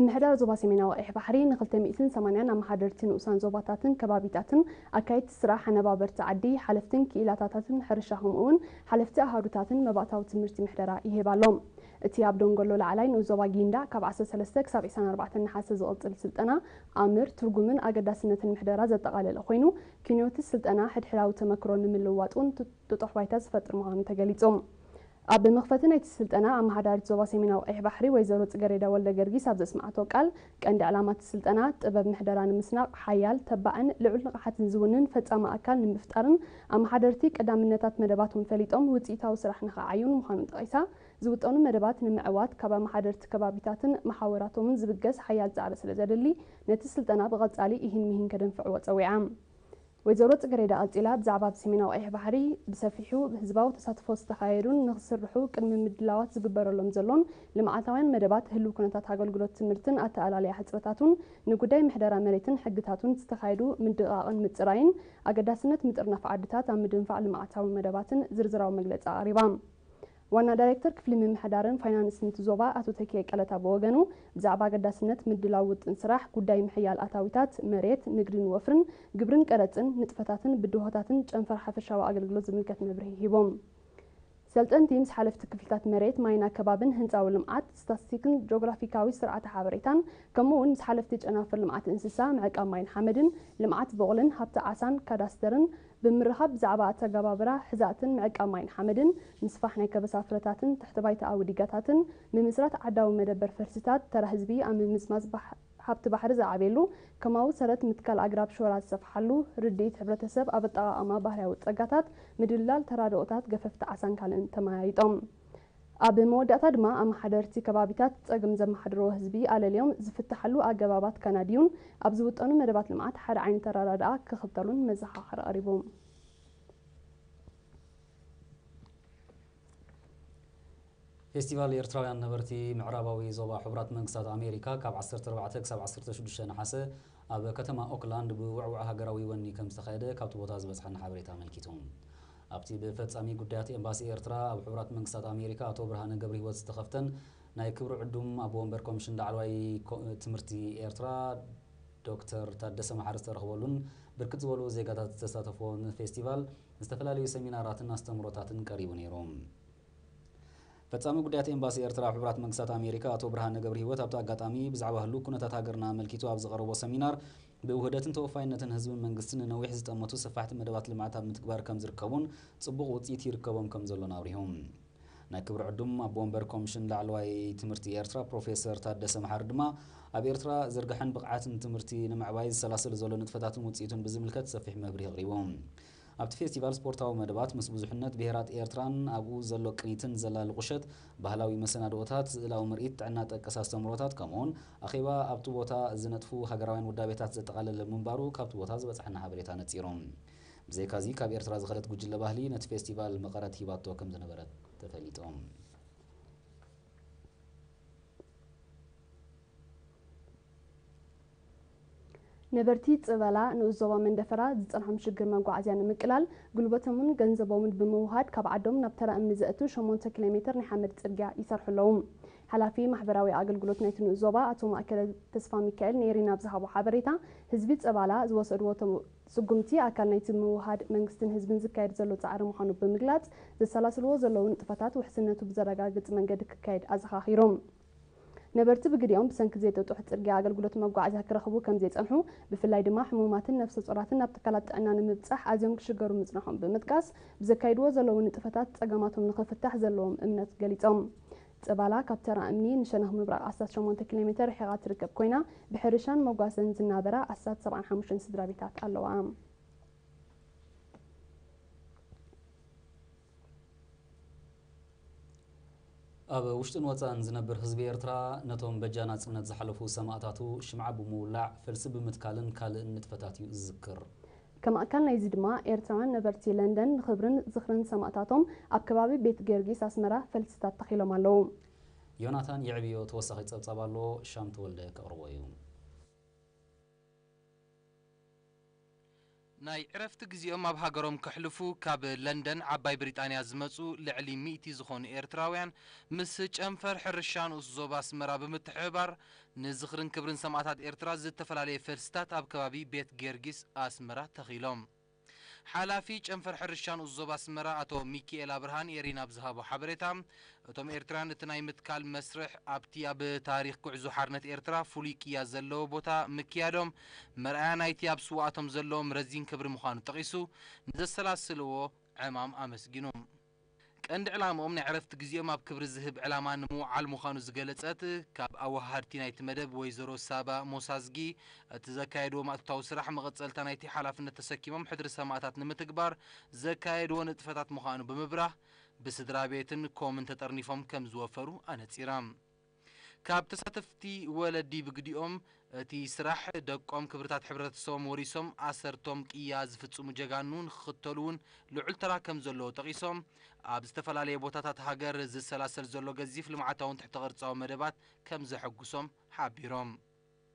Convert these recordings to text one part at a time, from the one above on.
ምሕዳር ዞባ ሰሜናዊ ቀይሕ ባሕሪ ንክልተ ሚእትን ሰማንያን ኣመሓደርቲ ንኡሳን ዞባታትን ከባቢታትን፣ ኣካየድቲ ስራሕ፣ ኣነባበርቲ ዓዲ፣ ሓለፍትን ክኢላታታትን ሕርሻ፣ ከምኡ'ውን ሓለፍቲ ኣሃዱታትን መባእታዊ ትምህርቲ ምሕደራ ይህብ ኣሎ። እቲ ኣብ ደንጎሎ ላዕላይ ንኡስ ዞባ ጊንዳ ካብ ዓሰርተ ሰለስተ ክሳብ ዕስራን ኣርባዕተን ነሓሰ ዝቕጽል ስልጠና፣ ኣምር፣ ትርጉምን ኣገዳስነትን ምሕደራ ዘጠቓለለ ኮይኑ፣ ክንዮቲ ስልጠና ሕድሕዳዊ ተመክሮ ንምልውዋጥ እውን ጥ-፣ ጥጡሕ ባይታ ዝፈጥር ምዃኑ ተገሊጹ። ኣብ መኽፈቲ ናይቲ ስልጠና፣ ኣመሓዳሪት ዞባ ሰሜናዊ ቀይሕ ባሕሪ ወይዘሮ ጽገሬዳ ወልደ ገርጊስ ኣብ ዘስምዓቶ ቃል፣ ቀንዲ ዕላማ እቲ ስልጠና፣ ጥበብ ምሕደራ ንምስናቕ፣ ሓያል፣ ተባዕን ልዑል ንቕሓትን ዝውንን ፈጻሚ ኣካል ንምፍጣርን፣ ኣመሓደርቲ ቀዳምነታት መደባት እውን ፈሊጦም ውጽኢታዊ ስራሕ ንኸዓዩን ምዃኑን ጠቒሳ፣ ዝውጠኑ መደባት ንምዕዋት ካብ ኣመሓደርቲ ከባቢታትን መሓውራቶምን ዝብገስ ሓያል ጻዕሪ ስለ ዘድሊ፣ ነቲ ስልጠና ብቐጻሊ ኢሂን ሚሂን ከደንፍዕዎ ጸዊዓ። ወይዘሮ ጽገሬዳ ቀጺላ፣ ብዛዕባ ኣብ ሰሜናዊ ቀይሕ ባሕሪ ብሰፊሑ ብህዝባዊ ተሳትፎ ዝተኻየዱን ንኽስርሑ ቅድሚ ምድላዋት ዝግበረሎም ዘሎን ልምዓታውያን መደባት፣ ህልው ኩነታት ኣገልግሎት ትምህርትን ኣተኣላልያ ሕጽረታቱን፣ ንጉዳይ ምሕደራ መሬትን ሕግታቱን ዝተኻየዱ ምድቓቕን ምጽራይን፣ ኣገዳስነት ምጥርናፍ ዓድታት ኣብ ምድንፋዕ ልምዓታዊ መደባትን ዝርዝራዊ መግለጺ ኣቕሪባ። ዋና ዳይሬክተር ክፍሊ ምምሕዳርን ፋይናንስን እቲ ዞባ ኣቶ ተኪኤ ቀለታ ብወገኑ፣ ብዛዕባ ኣገዳስነት ምድላው ውጥን ስራሕ፣ ጉዳይ ምሕያል ኣታዊታት፣ መሬት፣ ንግድን ወፍርን፣ ግብርን ቀረጽን፣ ንጥፈታትን ብድሆታትን ጨንፈር ሓፈሻዊ ኣገልግሎት ዝምልከት መብርሂ ሂቦም። ሰልጠንቲ ምስ ሓለፍቲ ክፍልታት መሬት፣ ማይን ኣከባብን ህንጻዊ ልምዓት፣ ስታትስቲክን ጂኦግራፊካዊ ስርዓተ ሓበሬታን፣ ከምኡ እውን ምስ ሓለፍቲ ጨናፍር ልምዓት እንስሳ፣ ምዕቃብ ማይን ሓመድን፣ ልምዓት ቡቕልን ሃብቲ ዓሳን ካዳስተርን ብምርኻብ፣ ብዛዕባ ኣተገባብራ ሕዛእትን ምዕቃብ ማይን ሓመድን፣ ምስፋሕ ናይ ከበሳ ፍረታትን ትሕቲ ባይታኣዊ ዲጋታትን፣ ምምስራት ዓዳዊ መደበር ፈልስታት፣ ተራ ህዝቢ ኣብ ምምዝማዝ ባሕ-፣ ሃብቲ ባሕሪ ዝዓብየሉ፣ ከማኡ ሰረት ምትካል ኣግራብ ሾራ ዝሰፍሓሉ፣ ርድኢት ሕብረተሰብ ኣብ ኣጠቓቕማ ባህርያዊ ጸጋታት፣ ምድልዳል ተራድኦታት ገፈፍቲ ዓሳን ካልእን ተመያይጦም። ኣብ መወዳእታ ድማ፣ ኣመሓደርቲ ከባቢታት ጸገም ዘመሓድርዎ ህዝቢ ኣለልዮም ዝፍትሓሉ ኣገባባት ከናድዩን፣ ኣብ ዝውጠኑ መደባት ልምዓት ሓደ ዓይነት ኣረዳድኣ ክኽተሉን መዘኻኸሪ ቀሪቡ። ፌስቲቫል ኤርትራውያን ነበርቲ ምዕራባዊ ዞባ ሕቡራት መንግስታት ኣሜሪካ ካብ ዓሰርተ ኣርባዕተ ክሳብ ዓሰርተ ሽዱሽተ ነሓሰ ኣብ ከተማ ኦክላንድ ብውዕዉዕ ሃገራዊ ወኒ ከም ዝተኻየደ ካብቲ ቦታ ዝበጽሐና ሓበሬታ ኣመልኪቱ። ኣብቲ ብፈጻሚ ጉዳያት ኤምባሲ ኤርትራ ኣብ ሕቡራት መንግስታት ኣሜሪካ ኣቶ ብርሃነ ገብረህይወት ዝተኸፍተን ናይ ክብሪ ዕዱም ኣቦ ወንበር ኮሚሽን ላዕለዋይ ኮ-፣ ትምህርቲ ኤርትራ ዶክተር ታደሰ መሓሪ ዝተረኽበሉን ብርክት ዝበሉ ዜጋታት ዝተሳተፍዎን ፌስቲቫል፣ ዝተፈላለዩ ሰሚናራትን ኣስተምህሮታትን ቀሪቡ ነይሩ። ፈጻሚ ጉዳያት ኤምባሲ ኤርትራ ኣብ ሕቡራት መንግስታት ኣሜሪካ ኣቶ ብርሃነ ገብረህይወት ኣብቲ ኣጋጣሚ ብዛዕባ ህሉው ኩነታት ሃገርና ኣመልኪቱ ኣብ ዘቐረቦ ሰሚናር፣ ብውህደትን ተወፋይነትን ህዝብን መንግስትን ንነዊሕ ዝጠመቱ ሰፋሕቲ መደባት ልምዓት ኣብ ምትግባር ከም ዝርከቡን ጽቡቕ ውጽኢት ይርከቦም ከም ዘሎን ኣብሪሁ። ናይ ክብሪ ዕዱም ኣቦ ወንበር ኮሚሽን ላዕለዋይ ትምህርቲ ኤርትራ ፕሮፌሰር ታደሰ መሓሪ ድማ፣ ኣብ ኤርትራ ዝርግሐን ብቕዓትን ትምህርቲ ንምዕባይ ዝሰላሰል ዘሎ ንጥፈታትን ውጽኢቱን ብዝምልከት ሰፊሕ መብርሂ ኣቕሪቡ። ኣብቲ ፌስቲቫል ስፖርታዊ መደባት ምስ ብዙሕነት ብሄራት ኤርትራን ኣብኡ ዘሎ ቅኒትን ዘላሊ ቁሸት፣ ባህላዊ መሰናድኦታት፣ ስእላዊ ምርኢት፣ ጥዕና ጠቀስ ኣስተምህሮታት፣ ከምኡውን ኣኼባ ኣብቲ ቦታ ዝነጥፉ ሃገራውያን ውዳቤታት ዘጠቓለለ ምንባሩ ካብቲ ቦታ ዝበጽሐና ሓበሬታ ነጺሩ። ብዘይካዚ፣ ካብ ኤርትራ ዝኸደት ጉጅለ ባህሊ ነቲ ፌስቲቫል መቐረት ሂባቶ ከም ዝነበረት ተፈሊጡ። ነበርቲ ጽበላ ንኡስ ዞባ መንደፈራ ዝጸንሖም ሽግር መጓዓዝያ ንምቅላል፣ ጉልበቶምን ገንዘቦምን ብምውሃድ ካብ ዓዶም ናብ ተራ እምኒ ዘእቱ ሸሞንተ ኪሎ ሜትር ናይ ሓመድ ጽርግያ ይሰርሑ ኣለዉ። ሓላፊ ማሕበራዊ ኣገልግሎት ናይቲ ንኡስ ዞባ ኣቶ ማእከለ ተስፋ ሚካኤል ንኤሪና ኣብ ዝሃቦ ሓበሬታ፣ ህዝቢ ጽባላ ዝወሰድዎ ተ-፣ ስጉምቲ ኣካል ናይቲ ምውሃድ መንግስትን ህዝብን ዝካየድ ዘሎ ጻዕሪ ምዃኑ ብምግላጽ፣ ዘሰላስልዎ ዘለዉ ንጥፈታት ውሕስነቱ ብዘረጋግጽ መንገዲ ክካየድ ኣዘኻኺሮም። ነበርቲ ብግዲኦም ብሰንኪ ዘይጥጡሕ ጽርግያ ኣገልግሎት መጓዓዝያ ክረኽቡ ከም ዘይጸንሑ፣ ብፍላይ ድማ ሕሙማትን ነፍሰ ጾራትን ናብ ትካላት ጥዕና ንምብጻሕ ኣዝዮም ክሽገሩ ምጽናሖም ብምጥቃስ፣ ብዘካይድዎ ዘለዉ ንጥፈታት ጸገማቶም ንኽፍታሕ ዘለዎም እምነት ገሊጾም። ጽባላ ካብ ተራ እምኒ ንሸነኽ ምብራቕ ኣስታት ሸሞንተ ኪሎ ሜተር ርሒቓ ትርከብ ኮይና፣ ብሕርሻን መጓሰን ዝናበራ ኣስታት ሰብዓን ሓሙሽተን ስድራ ቤታት ኣለዋ። ኣብ ውሽጥን ወጻእን ዝነብር ህዝቢ ኤርትራ፣ ነቶም በጃ ናጽነት ዝሓለፉ ሰማእታቱ ሽምዓ ብምውላዕ፣ ፈልሲ ብምትካልን ካልእን ንጥፈታት እዩ ዝዝክር። ከም ኣካል ናይዚ ድማ፣ ኤርትራውያን ነበርቲ ለንደን ንኽብርን ዝኽርን ሰማእታቶም ኣብ ከባቢ ቤት ጊዮርጊስ ኣስመራ ፈልስታት ተኺሎም ኣለዉ። ዮናታን የዕብዮ ተወሳኺ ጸብጻብ ኣሎ፣ ሻም ተወልደ ከቕርቦ እዩ። ናይ ዕረፍቲ ግዜኦም ኣብ ሃገሮም ከሕልፉ ካብ ለንደን ዓባይ ብሪጣንያ ዝመጹ ልዕሊ ሚእቲ ዝኾኑ ኤርትራውያን ምስ ጨንፈር ሕርሻ ንኡስ ዞባ ኣስመራ ብምትሕብባር ንዝኽርን ክብርን ሰማእታት ኤርትራ ዝተፈላለየ ፈልስታት ኣብ ከባቢ ቤት ጊዮርጊስ ኣስመራ ተኺሎም። ሓላፊ ጨንፈር ሕርሻ ንኡስ ዞባ ኣስመራ ኣቶ ሚኪኤል ኣብርሃ ንኤሪና ኣብ ዝሃቦ ሓበሬታ፣ እቶም ኤርትራን እቲ ናይ ምትካል መስርሕ ኣብቲ ኣብ ታሪኽ ጉዕዞ ሓርነት ኤርትራ ፍሉይ ቅያ ዘለዎ ቦታ ምክያዶም መርኣያ ናይቲ ኣብ ስውኣቶም ዘለዎም ረዚን ክብሪ ምዃኑ ጠቒሱ፣ ንዘሰላስልዎ ዕማም ኣመስጊኑ። ቀንዲ ዕላምኦም ናይ ዕረፍቲ ግዜኦም ኣብ ክብሪ ዝህብ ዕላማ ንምውዓል ምዃኑ ዝገለጸት ካብ ኣወሃድቲ ናይቲ መደብ ወይዘሮ ሳባ ሞሳዝጊ፣ እቲ ዘካየድዎ ማእቶታዊ ስራሕ መቐጸልታ ናይቲ ሓላፍነት ተሰኪሞም ሕድሪ ሰማእታት ንምትግባር ዘካየድዎ ንጥፈታት ምዃኑ ብምብራህ፣ ብስድራ ቤትን ኮምን ተጠርኒፎም ከም ዝወፈሩ ኣነጺራ። ካብ ተሳተፍቲ ወለዲ ብግዲኦም፣ እቲ ስራሕ ደቆም ክብርታት ሕብረተሰቦም ወሪሶም ኣሰርቶም ቅያ ዝፍጽሙ ጀጋኑ ንክኽተሉ እውን ልዑል ተራ ከም ዘለዎ ጠቒሶም፣ ኣብ ዝተፈላለየ ቦታታት ሃገር ዝሰላሰል ዘሎ ገዚፍ ልምዓታውን ትሕተ ቅርጻዊ መደባት ከም ዘሐጉሶም ሓቢሮም።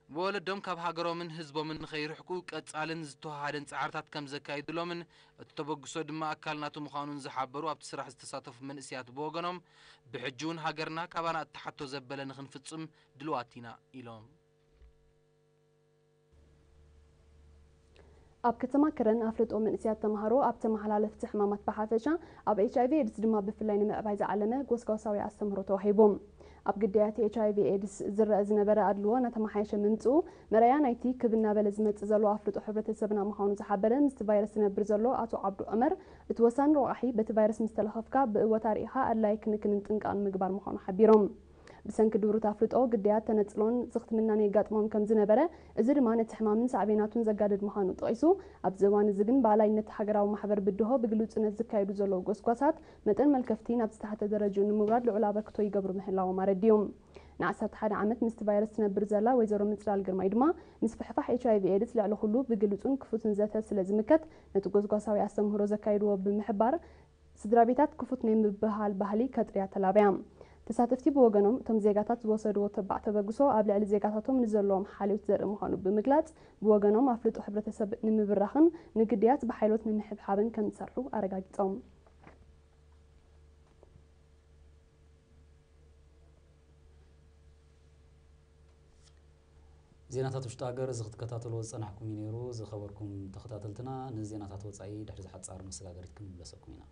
ወለዶም ካብ ሃገሮምን ህዝቦምን ንኸይርሕቁ ቀጻልን ዝተወሃሃደን ጻዕርታት ከም ዘካይዱሎምን እቲ ተበግሶ ድማ ኣካል ናቱ ምዃኑን ዝሓበሩ ኣብቲ ስራሕ ዝተሳተፉ መንእስያት ብወገኖም፣ ብሕጂ እውን ሃገርና ካባና እትሓቶ ዘበለ ንኽንፍጽም ድልዋት ኢና ኢሎም። ኣብ ከተማ ከረን ኣፍልጦ መንእስያት ተምሃሮ ኣብ ተመሓላለፍቲ ሕማማት ብሓፈሻ ኣብ ኤች ኣይቪ ኤድስ ድማ ብፍላይ ንምዕባይ ዝዓለመ ጎስጓሳዊ ኣስተምህሮ ተዋሂቡ። ኣብ ግዳያት ኤች ኣይቪ ኤድስ ዝረአ ዝነበረ ኣድልዎ እናተመሓየሸ ምምፅኡ መርኣያ ናይቲ ክብ እናበለ ዝመፅእ ዘሎ ኣፍልጦ ሕብረተሰብና ምዃኑ ዝሓበረ ምስቲ ቫይረስ ዝነብር ዘሎ ኣቶ ዓብዱ ዑመር፣ እቲ ወሳኒ ረቋሒ በቲ ቫይረስ ምስ ተለኸፍካ ብእወታ ርኢኻ ኣድላዪ ክንክንን ጥንቃቕን ምግባር ምዃኑ ሓቢሮም። ብሰንኪ ድሩት ኣፍልጦ ግዳያት ተነፅሎን ዝኽትምናን የጋጥሞም ከም ዝነበረ፣ እዚ ድማ ነቲ ሕማምን ሳዕቤናቱን ዘጋድድ ምዃኑ ጠቒሱ፣ ኣብዚ እዋን እዚ ግን ብኣላይነት ሃገራዊ ማሕበር ብድሆ ብግሉጽነት ዝካየዱ ዘለዉ ጎስጓሳት መጠን መልከፍቲ ናብ ዝተሓተ ደረጅኡ ንምውራድ ልዑል ኣበርክቶ ይገብሩ ምህላዎም ኣረዲኡ። ንዓሰርተ ሓደ ዓመት ምስቲ ቫይረስ ትነብር ዘላ ወይዘሮ ምጽላል ግርማይ ድማ ምስፍሕፋሕ ኤች ኣይ ቪ ኤድስ ልዕሊ ኩሉ ብግሉጽን ክፉትን ዘተ ስለ ዝምከት ነቲ ጎስጓሳዊ ኣስተምህሮ ዘካይድዎ ብምሕባር ስድራ ቤታት ክፉት ናይ ምብህሃል ባህሊ ከጥርያ ተላብያ። ተሳተፍቲ ብወገኖም እቶም ዜጋታት ዝወሰድዎ ተባዕ ተበግሶ ኣብ ልዕሊ ዜጋታቶም ንዘለዎም ሓልዮት ዘርኢ ምዃኑ ብምግላጽ ብወገኖም ኣፍልጦ ሕብረተሰብ ንምብራኽን ንግድያት ብሓይሎት ንምሕብሓብን ከም ዝሰርሑ ኣረጋጊጾም። ዜናታት ውሽጢ ሃገር እዚ ክትከታተልዎ ዝጸናሕኩም እዩ ነይሩ። ዝኸበርኩም ተኸታተልትና፣ ንዜናታት ወጻኢ ድሕሪ ዝሓጻር መሰጋገሪት ክንምለሰኩም ኢና።